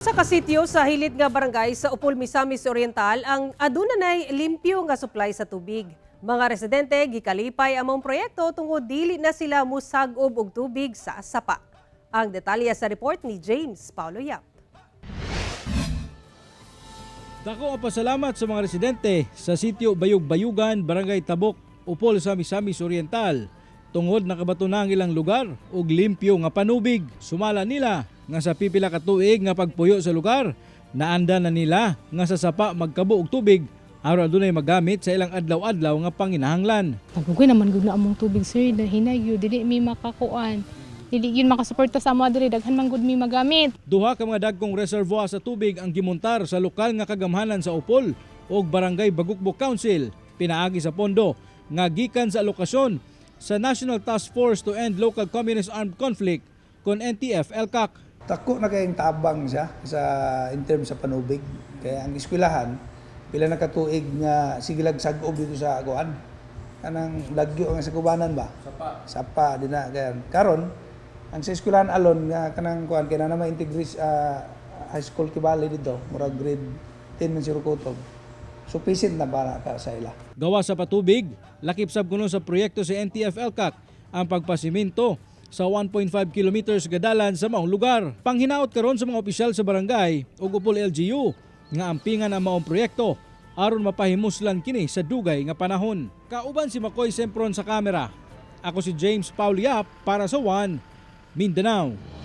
Sa kasityo sa hilit nga barangay sa Upol, Misamis Oriental ang aduna nay limpyo nga supply sa tubig. Mga residente gikalipay ang maong proyekto tungod dili na sila musag-ob og tubig sa sapa. Ang detalye sa report ni James Paulo Yap. Dako ang pasalamat sa mga residente sa sitio Bayug-Bayugan, Barangay Tabok, Upol sa Misamis Oriental. Tungod nakabato na ang ilang lugar og limpyo nga panubig. Sumala nila nga sa pipila ka tuig nga pagpuyo sa lugar, naanda na nila nga sa sapa magkabo og tubig aron adunay magamit sa ilang adlaw-adlaw nga panginahanglan. Tagugoy naman gud na among tubig, sir, hinay gyud, dili mi makakuan. Dili gyud makasuporta sa amo diri, daghan man gud mi magamit. Duha ka mga dagkong reservoir sa tubig ang gimontar sa lokal nga kagamhanan sa Upol ug Barangay Bagukbuk Council pinaagi sa pondo nga gikan sa alokasyon sa National Task Force to End Local Communist Armed Conflict kon NTF-ELCAC. Dako na kayong tabang siya sa in terms sa panubig. Kaya ang eskwelahan, pila na katuig nga sige lag sag-ob dito sa kuan. Kanang lagyo ang sa kubanan ba? Sapa. Sapa din na kaya. Karon ang sa eskwelahan alon nga kanang kuan kay na may integris high school Kibali dito, murag grade 10 man si Rukutob. Sufficient na para sa ila. Gawa sa patubig, lakip sab kuno sa proyekto sa NTF-ELCAC ang pagpasiminto sa 1.5 kilometers gadalan sa maong lugar. Panghinaot karon sa mga opisyal sa barangay ug Upol LGU nga ampingan ang maong proyekto aron mapahimuslan kini sa dugay nga panahon. Kauban si Makoy Sempron sa kamera. Ako si James Paul Yap para sa One Mindanao.